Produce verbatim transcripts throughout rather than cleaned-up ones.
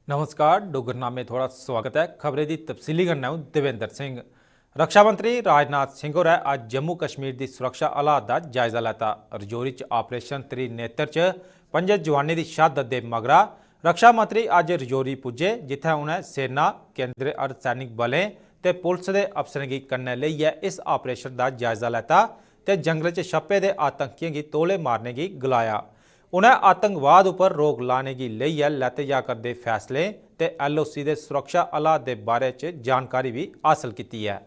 नमस्कार, डुग्गरनामे थुआढ़ा स्वागत ऐ। खबरें दी तफसीली कन्नै अ'ऊं देवेंद्र सिंह। रक्षा मंत्री राजनाथ सिंह होरें अज्ज जम्मू कश्मीर दी सुरक्षा हालात दा जायजा लैता। रजौरी च ऑपरेशन त्रिनेत्र च पंजे जवानें दी शहादत दे मगरा रक्षा मंत्री अज्ज रजौरी पुज्जे, जित्थै उ'नें सेना, केंद्री अर्धसैनिक बलें ते पुलस दे अफसरें गी कन्नै लेइयै इस ऑपरेशन दा जायजा लैता ते जंगल च छप्पे दे आतंकियें गी तौले मारने गी गलाया। उ'नें आतंकवाद उप्पर रोक लाने गी लेइयै लैते जा करदे फैसलें ते एलओसी दे सुरक्षा हालात दे बारे च जानकारी बी हासल कीती ऐ।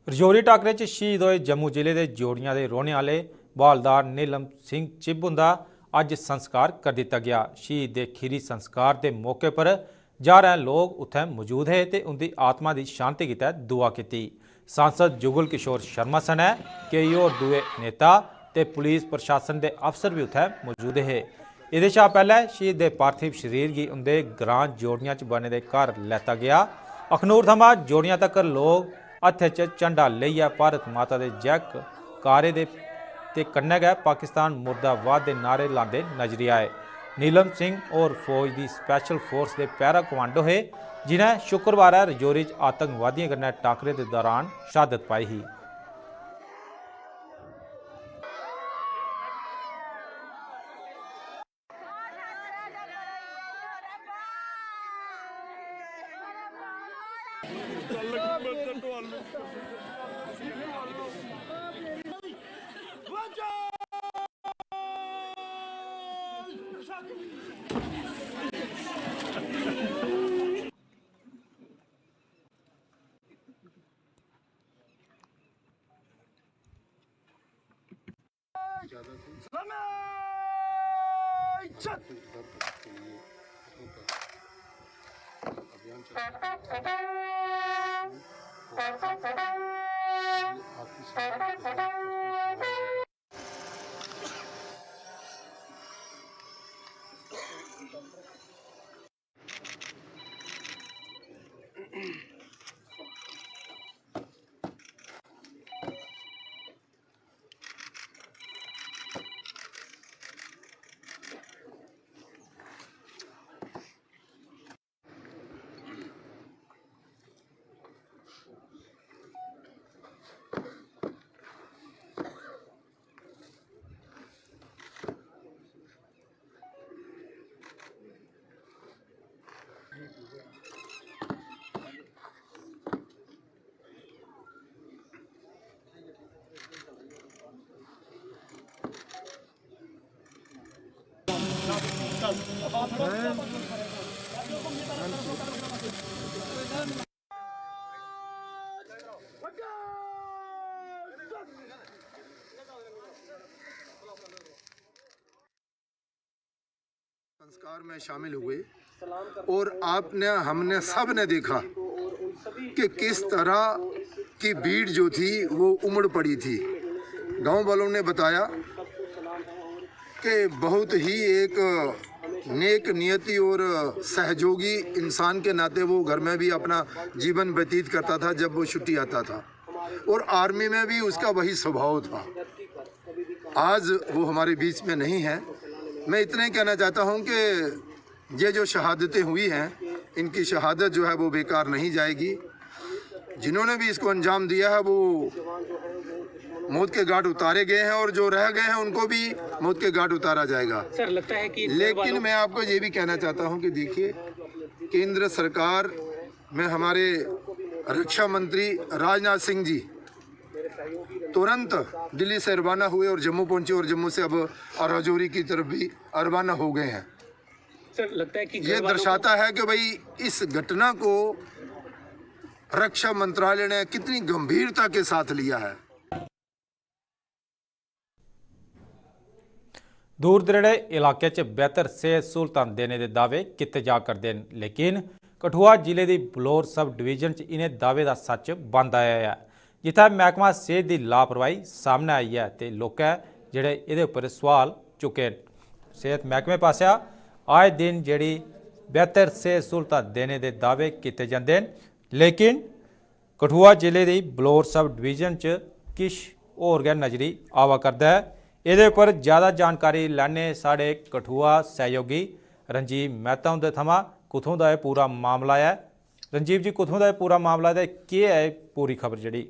रजौरी टाकरे च शहीद होए जम्मू जिले दे जोड़ियां दे रौह्ने आह्ले ब्हालदार नीलम सिंह चिब हुंदा अज्ज संस्कार करी दित्ता गेआ। शहीद दे खीरी संस्कार दे मौके पर ज्हारें लोक उत्थें मौजूद हे ते उंदी आत्मा दी शांति गितै दुआ कीती। सांसद जुगल किशोर शर्मा सनै केई होर दुए नेता ते पुलिस प्रशासन दे अफसर बी उत्थें मौजूद हे। एह्दे शा पैह्ले शहीद दे पार्थिव शरीर गी उंदे ग्रां जोड़ियां च बने दे घर लैता गेआ। अखनूर थमां जोड़ियां तगर लोक हत्थै च झंडा लेइयै भारत माता दे जयकारे दे ते कन्नै गै पाकिस्तान मुर्दाबाद दे नारे लांदे नजरी आए। नीलम सिंह होर फौज दी स्पेशल फोर्स दे पैरा कमांडो हे, जिनें शुक्रवारै रजौरी च आतंकवादियें कन्नै टाकरे दे दौरान शहादत पाई ही। संस्कार में शामिल हुए और आपने, हमने, सब ने देखा कि किस तरह की भीड़ जो थी वो उमड़ पड़ी थी। गांव वालों ने बताया कि बहुत ही एक नेक नियति और सहयोगी इंसान के नाते वो घर में भी अपना जीवन व्यतीत करता था जब वो छुट्टी आता था, और आर्मी में भी उसका वही स्वभाव था। आज वो हमारे बीच में नहीं है। मैं इतना ही कहना चाहता हूँ कि ये जो शहादतें हुई हैं, इनकी शहादत जो है वो बेकार नहीं जाएगी। जिन्होंने भी इसको अंजाम दिया है वो मौत के घाट उतारे गए हैं और जो रह गए हैं उनको भी मौत के घाट उतारा जाएगा। सर, लगता है कि लेकिन मैं आपको ये भी कहना चाहता हूँ कि देखिए, केंद्र सरकार में हमारे रक्षा मंत्री राजनाथ सिंह जी तुरंत दिल्ली से रवाना हुए और जम्मू पहुंचे और जम्मू से अब राजौरी की तरफ भी रवाना हो गए हैं। सर, लगता है कि ये घर वालों को दर्शाता है कि भाई, इस घटना को रक्षा मंत्रालय ने कितनी गंभीरता के साथ लिया है। दूर दरेड़े इलाके च बेहतर सेहत स्हूलतां देने दे दावे कीते जा करदे न, लेकिन कठुआ जिले दी बलौर सब डिवीजन च इ'नें दावे दा सच्च बनदा आया ऐ, जित्थै मैह्कमा सेह्त दी लापरवाही सामनै आई ऐ ते लोकें जेह्ड़े एह्दे उप्पर सोआल चुक्के न। सेह्त मैह्कमे पासेआ आए दिन जेह्ड़ी बेहतर सेह्त स्हूलतां देने दे दावे कीते जंदे न, लेकिन कठुआ जिले दी बलौर सब डिवीजन च किश होर गै नजरी आवा करदा ऐ। एह्दे उप्पर ज्यादा जानकारी लैने साढ़े कठुआ सैहयोगी रंजीव मेहता हुंदे थमां, कुत्थूं दा एह् पूरा मामला ऐ। रंजीव जी, कुत्थूं दा एह् पूरा मामला ते केह् ऐ एह् पूरी खबर जेह्ड़ी?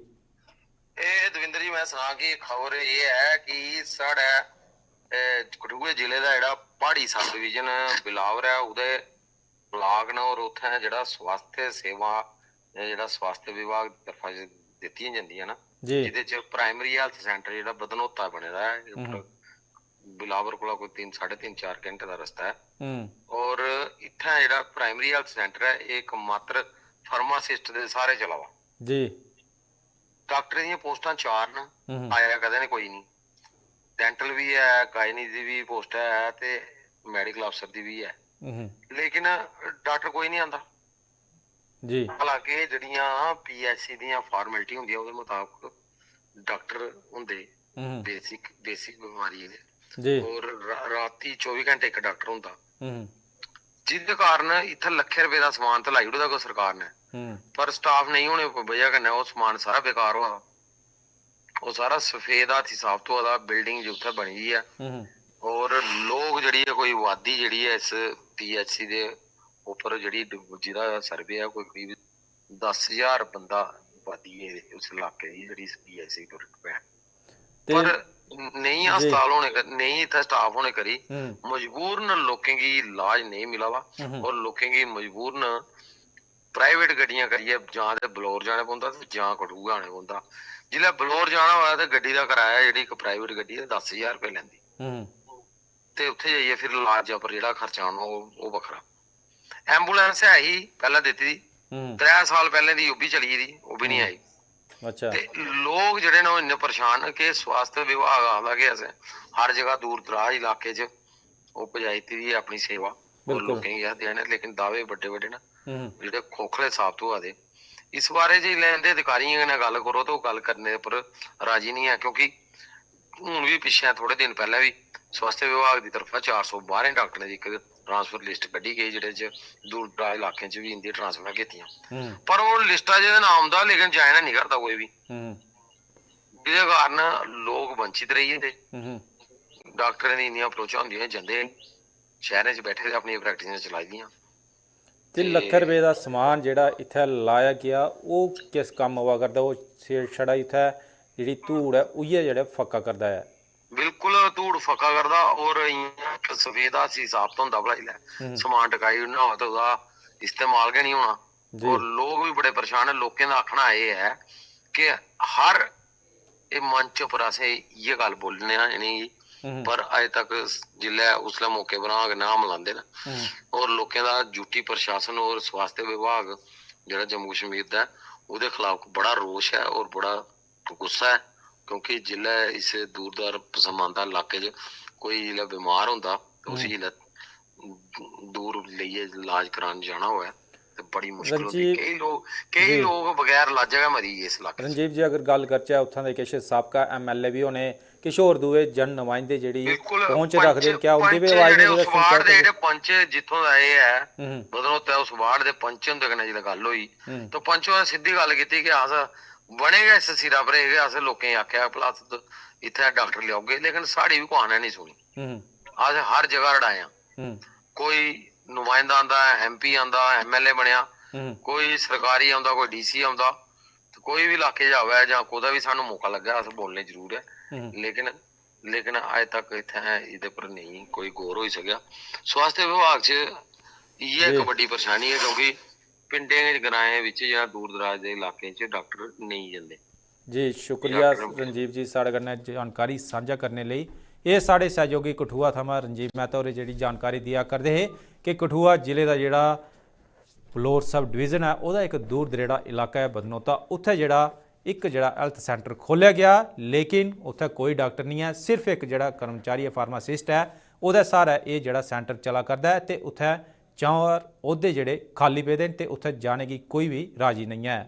एह् दविंदर जी, में सनां कि खबर एह् ऐ कि साढ़े, ए, कठुए जिले दा जेह्ड़ा प्हाड़ी सब डिवीजन बिलावर ऐ, ओह्दे ब्लाक न, और उत्थें जेह्ड़ा स्वास्थ्य सेवा, जेह्ड़ा स्वास्थ्य विभाग दी तरफा च दित्तियां जंदियां न, जी। जेह्दे च प्राइमरी हेल्थ सेंटर जेह्ड़ा बधनोता बने दा ऐ, हम्म। बिलावर कोला कोई तिन्न, साढ़े तिन्न, चार घैंटे दा रस्ता ऐ। हम्म। और इत्थें जेह्ड़ा प्राइमरी हेल्थ सेंटर ऐ, एह् इकमात्र फार्मासिस्ट दे स्हारे चला दा। जी। डाक्टरें दियां पोस्टां चार न, हम्म। आया कदें न कोई निं। डेंटल बी ऐ, गायनी दी बी पोस्ट ऐ ते मेडिकल अफसर दी बी ऐ, हम्म। लेकिन डाक्टर कोई निं आंदा। जी। हालांकि जेह्ड़ियां पीएचसी दियां फार्मेलिटी होंदियां, ओह्दे मताबक डाक्टर होंदे हम्म। बेसिक, बेसिक बमारियें दे, जी। और रा-, राती चौबी घैंटे इक डाक्टर होंदा, हम्म। जिसदे कारण इत्थै लक्खें रपेऽ दा समान ते लाई ओड़े दा कोई सरकार ने, हम्म। पर स्टाफ नेईं होने दी बजह कन्नै ओह् समान सारा बेकार होआ दा। ओह् सारा सफेद हाथी साबत होआ दा। बिल्डिंग जित्थै बनी दी ऐ, हम्म। और लोक जेह्ड़ी ऐ, कोई आबादी जेह्ड़ी ऐ इस पीएचसी दे उप्पर, जेह्ड़ी ड-, जेह्दा सर्वे ऐ, कोई करीब दस ज्हार बंदा आबादी ऐ इस इलाके दी, जेह्ड़ी इस पीएचसी पर डिपैंड। ते पर नेईं जी। अस्पताल होने कर-, नेईं इत्थै स्टाफ होने करी हम्म। मजबूरन लोकें गी इलाज नेईं मिला दा, हम्म। और लोकें गी मजबूरन प्राइवेट गड्डियां करियै जां ते बलौर जाना पौंदा ते जां कठुआ आना पौंदा। जिसलै बलौर जाना होऐ ते गड्डी दा कराया, जेह्ड़ी इक प्राइवेट गड्डी ऐ, दस ज्हार रपेऽ लैंदी, हम्म। ते उत्थै जाइयै फिर इलाज पर जेह्ड़ा खर्चा औना, ओह्, ओह् बक्खरा। एम्बुलेंस है ही पैह्लें दित्ती दी, हम्म। त्रै साल पैह्लें दी ओह् बी चली गेदी, ओह् बी निं हम्म। आई। अच्छा। ते लोक जेह्ड़े न, ओह् इन्ने परेशान न कि स्वास्थ्य विभाग आखदा कि असें हर जगह दूर दराज इलाके च ओह् पजाई दित्ती दी ऐ अपनी सेवा, और बिल्कुल। लोकें गी अस देआ ने, लेकिन दावे बड्डे बड्डे न, हम्म। जेह्ड़े खोखले साबत होआ दे। इस बारे च जिसलै इं'दे अधिकारियें कन्नै गल्ल करो, ते ओह् गल्ल करने उप्पर राजी निं ऐ, क्योंकि हून बी पिच्छें थोह्ड़े दिन पैह्लें बी स्वास्थ्य विभाग दी तरफा चार सौ बारां डाक्टरें दी इक ट्रांसफर लिस्ट कड्ढी गेई, जेह्दे च दूर दराज इलाकें च बी इं'दी ट्रांसफर कीतियां। हम्म। पर ओह् लिस्टा च नांऽ औंदा, लेकिन ज्वाइन हैन्नी करदा कोई बी। हम्म। जेह्दे कारण लोक वंचित रेही जंदे। हम्म। डाक्टरें दी इन्नियां अप्रोचां होंदियां, जंदे शैह्रें च बैठे दे, अपनियां प्रैक्टिसां चलाई दियां। ते ते लक्ख रपेऽ दा समान जेह्ड़ा इत्थै लाया गेआ, ओह् किस कम्म आवा करदा? ओह् छे-, छड़ा इत्थै जेह्ड़ी धूड़ ऐ, उ'ऐ जेह्ड़ा फक्का करदा ऐ। बिल्कुल धूड़ फक्का करदा, और इ'यां इक सफेद हाथी साबत होंदा भला, जिसलै हम्म। समान टकाई ओड़ना होऐ ते ओह्दा इस्तेमाल गै निं होना। जी। और लोक बी बड़े परेशान न। लोकें दा आखना एह् ऐ कि हर एह् मंच उप्पर असें इ'यै गल्ल बोलने आं इ'नेंगी, हम्म। पर अजें तक जिसलै उसलै मौके पर हां कन्नै हां मलांदे न। हम्म। और लोकें दा, यूटी प्रशासन और स्वास्थ्य विभाग जेह्ड़ा जम्मू कश्मीर दा ऐ, ओह्दे खलाफ बड़ा रोष ऐ और बड़ा गुस्सा ऐ, क्योंकि जिसलै इस दूर दराज पसमानदा इलाके च कोई जिसलै बमार होंदा, ते उसी हम्म। जिसलै दूर लेइयै इलाज करान जाना होऐ, ते बड़ी मुश्कल होंदी। रंजीव केईं लोक, केईं जी। लोक बगैर इलाजै गै मरी गे इस इलाके च। रंजीव जी, अगर गल्ल करचै उत्थां दे किश साबका एमएलए बी होने, किश होर दूए जन नुमाइंदे जेह्ड़ी बिल्कुल, पहुंच पंच, रखदे न, क्या उं'दी बी पंच आवाज जेह्ड़े निं कुतै उस सुनचा वार्ड दे, करदे? जेह्ड़े पंच जित्थों दा एह् ऐ, हम्म। बदनोता उस वार्ड दे पंच हुंदे कन्नै जिसलै गल्ल होई, हम्म। ते पंच होरें सिद्धी गल्ल कीती कि अस बने गै इस सिरा पर हे कि अस लोकें गी आखेआ भला अस इत्थै डाक्टर लेऔगे, लेकिन साढ़ी बी कुसै ने निं सुनी। हम्म। अस हर जगह रड़ाए आं। हम्म। कोई नुमाइंदा आंदा, एमपी आंदा, एमएलए बनेआ, हम्म। कोई सरकारी औंदा, कोई डीसी औंदा, ते कोई बी इलाके च आवै जां कुतै बी सानूं मौका लग्गै, अस बोलने जरूर ऐ। हम्म। लेकिन, लेकिन अज्ज तक इत्थै एह्दे पर नेईं कोई गौर होई सकेआ। स्वास्थ्य विभाग च इ'यै इक जी। बड्डी परेशानी ऐ, क्योंकि पिंडें च, ग्राएं बिच जां दूर दराज दे इलाकें च डाक्टर नेईं जंदे। जी, शुक्रिया डाक्टर रंजीव जी, साढ़े कन्नै जानकारी सांझा करने लेई। एह् साढ़े सैहयोगी कठुआ थमां रंजीव मेहता होरें जेह्ड़ी जानकारी देआ करदे हे कि कठुआ जिले दा जेह्ड़ा बलौर सब डिवीजन ऐ, ओह्दा इक दूर दरेड़ा इलाका ऐ बदनोता, उत्थै जेह्ड़ा इक जेह्ड़ा हैल्थ सेंटर खोह्लेआ गेआ, लेकिन उत्थै कोई डाक्टर निं ऐ, सिर्फ इक जेह्ड़ा कर्मचारी ऐ, फार्मासिस्ट ऐ, ओह्दे स्हारै एह् जेह्ड़ा सेंटर चला करदा ऐ ते उत्थै चार ओह्दे जेह्ड़े खाली पेदे न ते उत्थै जाने गी कोई बी राजी नेईं ऐ।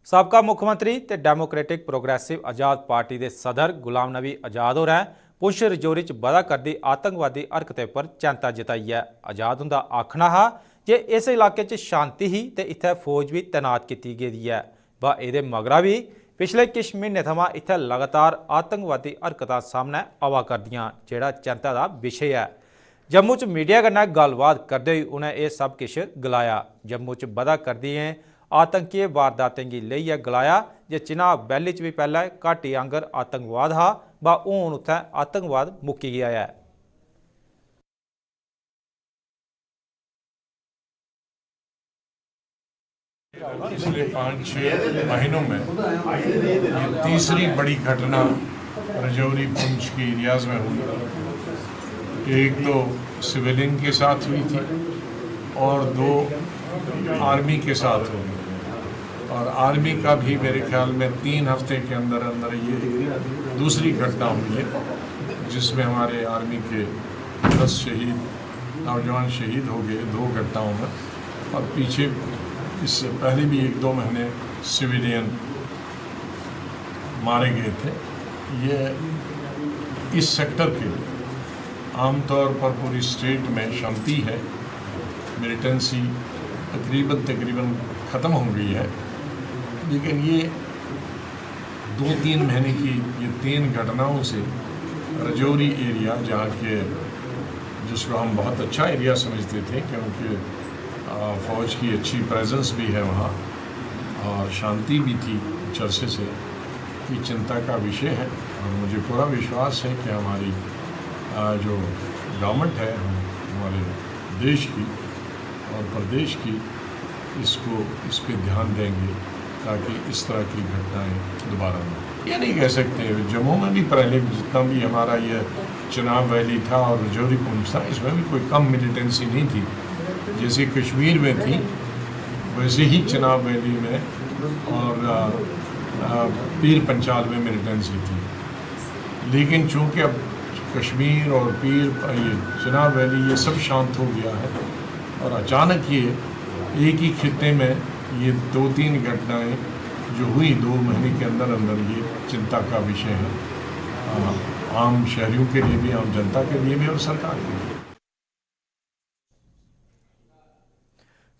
साबका मुक्खमंत्री ते डेमोक्रेटिक प्रोग्रेसिव आजाद पार्टी दे सदर गुलाम नबी आजाद होरें पुंछ रजौरी च बधा करदी आतंकवादी हरकतें पर चैंता जताई ऐ। आजाद हुंदा आखना हा जे इस इलाके च शांति ही ते इत्थै फौज बी तैनात कीती गेदी ऐ। बा एह्दे मगरा बी पिछले किश म्हीनें थमां इत्थै लगातार आतंकवादी हरकतां सामनै आवा करदियां, जेह्ड़ा चैंता दा विशे ऐ। जम्मू च मीडिया कन्नै गल्लबात करदे होई उ'नें एह् सब किश गलाया। जम्मू च बधा करदियें आतंकी वारदातें गी लेइयै गलाया जे चिनाब वैली च बी पैह्ले घाटी आंगर आतंकवाद हा, बा हून उत्थै आतंकवाद मुक्की गेआ ऐ। पिछले पाँच छः महीनों में ये तीसरी बड़ी घटना रजौरी पुंछ के एरियाज में हुई। एक तो सिविलियन के साथ हुई थी और दो आर्मी के साथ हुई। और आर्मी का भी मेरे ख्याल में तीन हफ्ते के अंदर अंदर ये दूसरी घटना हुई है, जिसमें हमारे आर्मी के दस शहीद नौजवान शहीद हो गए दो घटनाओं में। और पीछे इससे पहले भी एक दो महीने सिविलियन मारे गए थे। ये इस सेक्टर के लिए आमतौर पर पूरी स्टेट में शांति है, मिलिटेंसी तकरीबन तकरीबन ख़त्म हो गई है, लेकिन ये दो तीन महीने की ये तीन घटनाओं से रजौरी एरिया, जहाँ के, जिसको हम बहुत अच्छा एरिया समझते थे, क्योंकि, आ, फौज की अच्छी प्रेजेंस भी है वहाँ और शांति भी थी, चर्चे से, ये चिंता का विषय है। और मुझे पूरा विश्वास है कि हमारी, आ, जो गवर्नमेंट है, हम, हमारे देश की और प्रदेश की, इसको, इस पे ध्यान देंगे ताकि इस तरह की घटनाएं दोबारा ना हो। ये नहीं कह सकते, जम्मू में भी पहले जितना भी हमारा ये चिनाब वैली था और रजौरी पुंछ था, इसमें भी कोई कम मिलिटेंसी नहीं थी। जैसे कश्मीर में थी, वैसे ही चिनाब वैली में और, आ, आ, पीर पंचाल में मिलिटेंसी थी। लेकिन चूंकि अब कश्मीर और पीर, ये चिनाब वैली, ये सब शांत हो गया है और अचानक ये एक ही खित्ते में ये दो तीन घटनाएं जो हुई दो महीने के अंदर अंदर, ये चिंता का विषय है, आ, आम शहरियों के लिए भी, आम जनता के लिए भी और सरकार के लिए।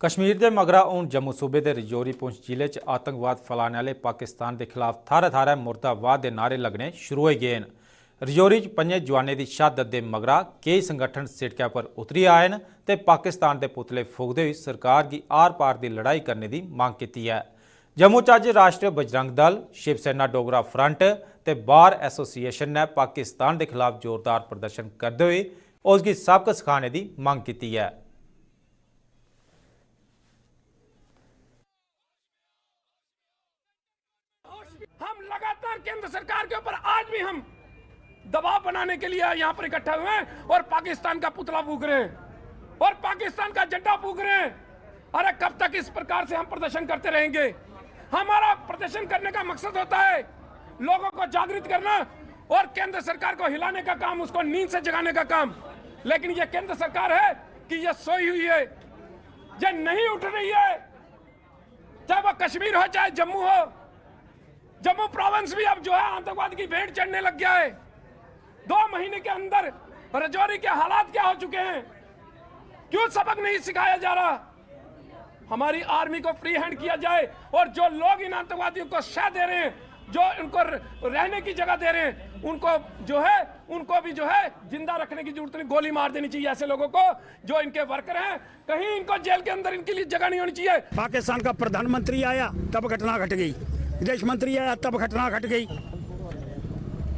कश्मीर दे मगरा हून जम्मू सूबे दे रजौरी पुंछ जिले च आतंकवाद फैलाने आह्ले पाकिस्तान दे खिलाफ थाह्रै-थाह्रै मुर्दाबाद दे नारे लग्गने शुरू होई गे न। रजौरी च पंजें जुआनें दी शहादत दे मगरा केई संगठन सिड़कै पर उतरी आए न ते पाकिस्तान दे पुतले फूकदे होई सरकार गी आर-पार दी लड़ाई करने दी मंग कीती ऐ। जम्मू च अज्ज राष्ट्री बजरंग दल, शिवसेना डोगरा फ्रंट ते बार एसोसिएशन ने पाकिस्तान दे खिलाफ जोरदार प्रदर्शन करदे होई उसगी सबक सखाने दी मंग कीती ऐ। हम लगातार केंद्र सरकार के ऊपर आज भी हम दबाव बनाने के लिए यहाँ पर इकट्ठा हुए हैं और पाकिस्तान का पुतला फूंक रहे हैं और पाकिस्तान का झंडा फूंक रहे हैं। अरे, कब तक इस प्रकार से हम प्रदर्शन करते रहेंगे? हमारा प्रदर्शन करने का मकसद होता है लोगों को जागृत करना और केंद्र सरकार को हिलाने का काम, उसको नींद से जगाने का काम। लेकिन ये केंद्र सरकार है कि ये सोई हुई है, ये नहीं उठ रही है। चाहे वो कश्मीर हो, चाहे जम्मू हो, जम्मू प्रोविंस भी अब जो है आतंकवाद की भेंट चढ़ने लग गया है। दो महीने के अंदर रजौरी के हालात क्या हो चुके हैं, क्यों सबक नहीं सिखाया जा रहा? हमारी आर्मी को फ्री हैंड किया जाए और जो लोग इन आतंकवादियों को शह दे रहे हैं, जो उनको र-, रहने की जगह दे रहे हैं, उनको जो है, उनको भी जो है जिंदा रखने की जरूरत नहीं, गोली मार देनी चाहिए ऐसे लोगों को जो इनके वर्कर हैं। कहीं इनको जेल के अंदर इनके लिए जगह नहीं होनी चाहिए। पाकिस्तान का प्रधानमंत्री आया तब घटना घट गई, विदेश मंत्री आया तब घटना घट गई।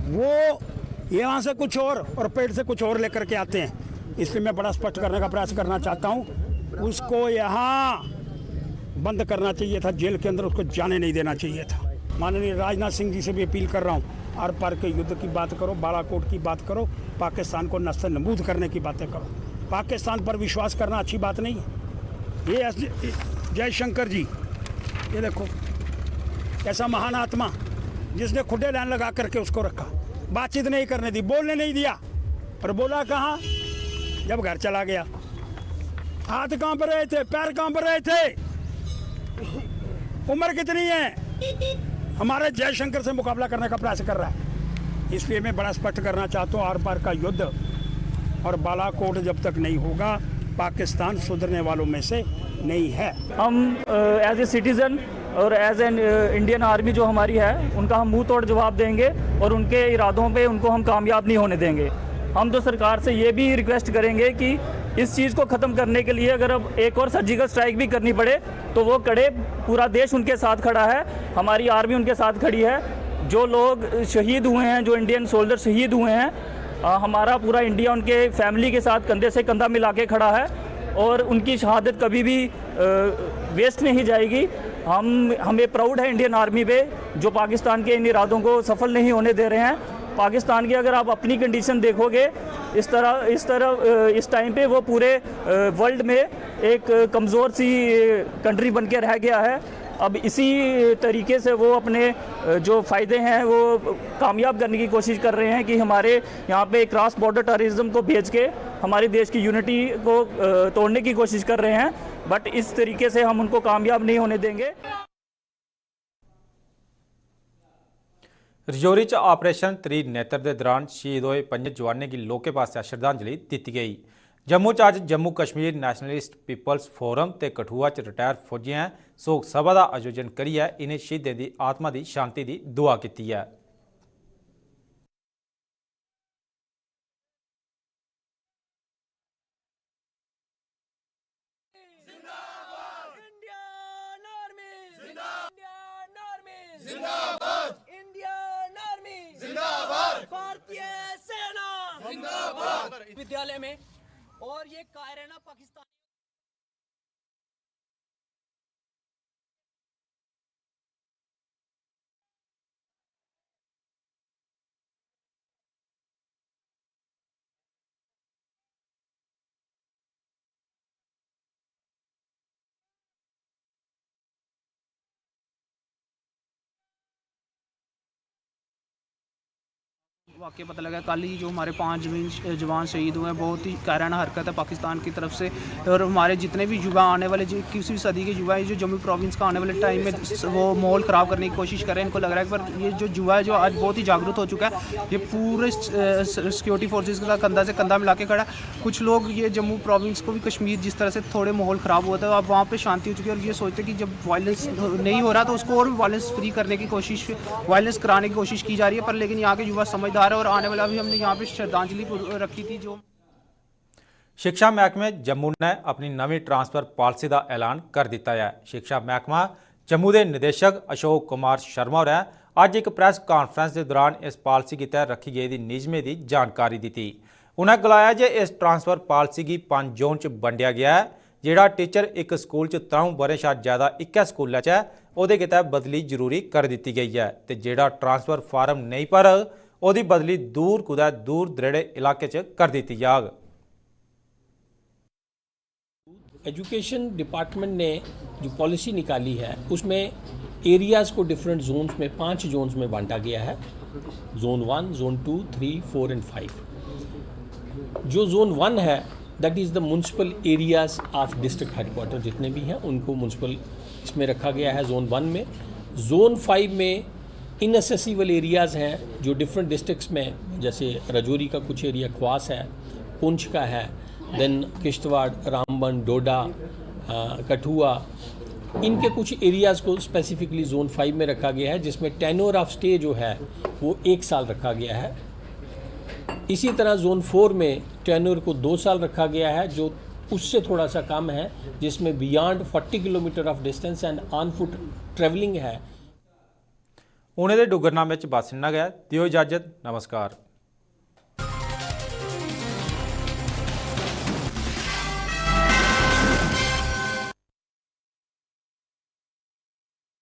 वो यहाँ से कुछ और और पेट से कुछ और लेकर के आते हैं, इसलिए मैं बड़ा स्पष्ट करने का प्रयास करना चाहता हूँ। उसको यहाँ बंद करना चाहिए था, जेल के अंदर उसको जाने नहीं देना चाहिए था। माननीय राजनाथ सिंह जी से भी अपील कर रहा हूँ, आर पार के युद्ध की बात करो, बालाकोट की बात करो, पाकिस्तान को नस्त नबूद करने की बातें करो। पाकिस्तान पर विश्वास करना अच्छी बात नहीं है। ये एस जयशंकर जी, ये देखो, ऐसा महान आत्मा जिसने खुडे लाइन लगा करके उसको रखा। बातचीत नहीं करने दी, बोलने नहीं दिया। और बोला कहाँ? जब घर चला गया। हाथ कांप रहे थे, पैर कांप रहे थे। उम्र कितनी है? हमारे जयशंकर से मुकाबला करने का प्रयास कर रहा है। इसलिए मैं बड़ा स्पष्ट करना चाहता हूँ, आर पार का युद्ध और बालाकोट जब तक नहीं होगा, पाकिस्तान सुधरने वालों में से नहीं है। हम एज ए सिटीज़न और एज एन इंडियन आर्मी जो हमारी है, उनका हम मुंह तोड़ जवाब देंगे और उनके इरादों पे उनको हम कामयाब नहीं होने देंगे। हम तो सरकार से ये भी रिक्वेस्ट करेंगे कि इस चीज़ को ख़त्म करने के लिए अगर अब एक और सर्जिकल स्ट्राइक भी करनी पड़े तो वो करे। पूरा देश उनके साथ खड़ा है, हमारी आर्मी उनके साथ खड़ी है। जो लोग शहीद हुए हैं, जो इंडियन सोल्जर शहीद हुए हैं, अ, हमारा पूरा इंडिया उनके फैमिली के साथ कंधे से कंधा मिला के खड़ा है और उनकी शहादत कभी भी वेस्ट नहीं जाएगी। हम हमें प्राउड है इंडियन आर्मी पे, जो पाकिस्तान के इन इरादों को सफल नहीं होने दे रहे हैं। पाकिस्तान की अगर आप अपनी कंडीशन देखोगे, इस तरह इस तरह अ, इस टाइम पे वो पूरे वर्ल्ड में एक कमज़ोर सी कंट्री बन के रह गया है। अब इसी तरीके से वो अपने अ, जो फ़ायदे हैं वो कामयाब करने की कोशिश कर रहे हैं कि हमारे यहाँ पे क्रॉस बॉर्डर टेररिज्म को भेज के हमारे देश की यूनिटी को अ, तोड़ने की कोशिश कर रहे हैं। बट इस तरीके से हम उनको कामयाब नहीं होने देंगे। रजौरी च ऑपरेशन त्रिनेत्र दे दौरान शहीद होए पंजें जवानें गी लोकें पासेआ श्रद्धांजलि दित्ती गेई। जम्मू च अज्ज Jammu Kashmir nationalist people's forum ते कठुआ च रिटायर फौजियें सोग सभा दा आयोजन करियै इ'नें शहीदें दी आत्मा दी शांति दी दुआ कीती ऐ। जिंदाबाद। इंडियन आर्मी जिंदाबाद। इंडियन आर्मी जिंदाबाद। इंडियन आर्मी जिंदाबाद। भारतीय सेना जिंदाबाद। विद्यालय में और ये कायराना पाकिस्तान वाकई पता लगा कल ही जो हमारे पाँच जमीन जवान शहीद हुए हैं। बहुत ही कायराना हरकत है पाकिस्तान की तरफ से। और हमारे जितने भी युवा आने वाले किसी भी सदी के युवा हैं जो जम्मू प्रोविंस का आने वाले टाइम में वो माहौल ख़राब करने की कोशिश कर रहे हैं। इनको लग रहा है पर ये जो युवा है जो आज बहुत ही जागरूक हो चुका है, ये पूरे सिक्योरिटी फोर्सेज के साथ कंधा से कंधा मिला के खड़ा है। कुछ लोग ये जम्मू प्रोविंस को भी कश्मीर जिस तरह से थोड़े माहौल ख़राब हुआ था, अब वहाँ पर शांति हो चुकी है और ये सोचते कि जब वायलेंस नहीं हो रहा तो उसको और भी वायलेंस फ्री करने की कोशिश, वायलेंस कराने की कोशिश की जा रही है। पर लेकिन यहाँ के युवा समझदार है और आने वाला भी हमने यहाँ पे श्रद्धांजलि रखी थी जो शिक्षा महकमे जम्मू ने अपनी नमीं ट्रांसफर पालिसी दा ऐलान कर दिता है। शिक्षा महकमा जम्मू दे निदेशक अशोक कुमार शर्मा होरें अज्ज इक प्रैस कांफ्रेंस दे दौरान इस पालिसी गितै रखी गेदी नियमें दी जानकारी दित्ती। उ'नें गलाया जे इस ट्रांसफर पालिसी गी पंज जोन च बंडेआ गेआ ऐ। जेह्ड़ा टीचर इक स्कूल च त्र'ऊं ब'रें शा ज्यादा इक्कै स्कूलै च ऐ, ओह्दे गितै बदली जरूरी करी दित्ती गेई ऐ ते जेह्ड़ा ट्रांसफर फार्म नेईं भरग, ओह्दी बदली दूर कुतै दूर दरेड़े इलाके च करी दित्ती जाग। एजुकेशन डिपार्टमेंट ने जो पॉलिसी निकाली है उसमें एरियाज़ को डिफरेंट जोन्स में, पांच जोन्स में बांटा गया है, zone one, zone two, three, four and five। जो जोन वन है, that is the municipal areas of district headquarter, जितने भी हैं उनको म्यूनसिपल इसमें रखा गया है जोन वन में। जोन फाइव में इनएसेसिबल एरियाज़ हैं जो डिफरेंट डिस्ट्रिक्ट्स में, जैसे रजौरी का कुछ एरिया, ख्वास है, पुंछ का है, देन किश्तवाड़, रामबन, डोडा, कठुआ, इनके कुछ एरियाज़ को स्पेसिफिकली जोन फाइव में रखा गया है जिसमें टेन्योर ऑफ स्टे जो है वो एक साल रखा गया है। इसी तरह जोन फोर में टेन्योर को दो साल रखा गया है जो उससे थोड़ा सा कम है, जिसमें beyond forty kilometer of distance and on foot travelling है। उ'नें दे डुग्गरनामे च बस इन्ना गै। देओ इजाजत। नमस्कार।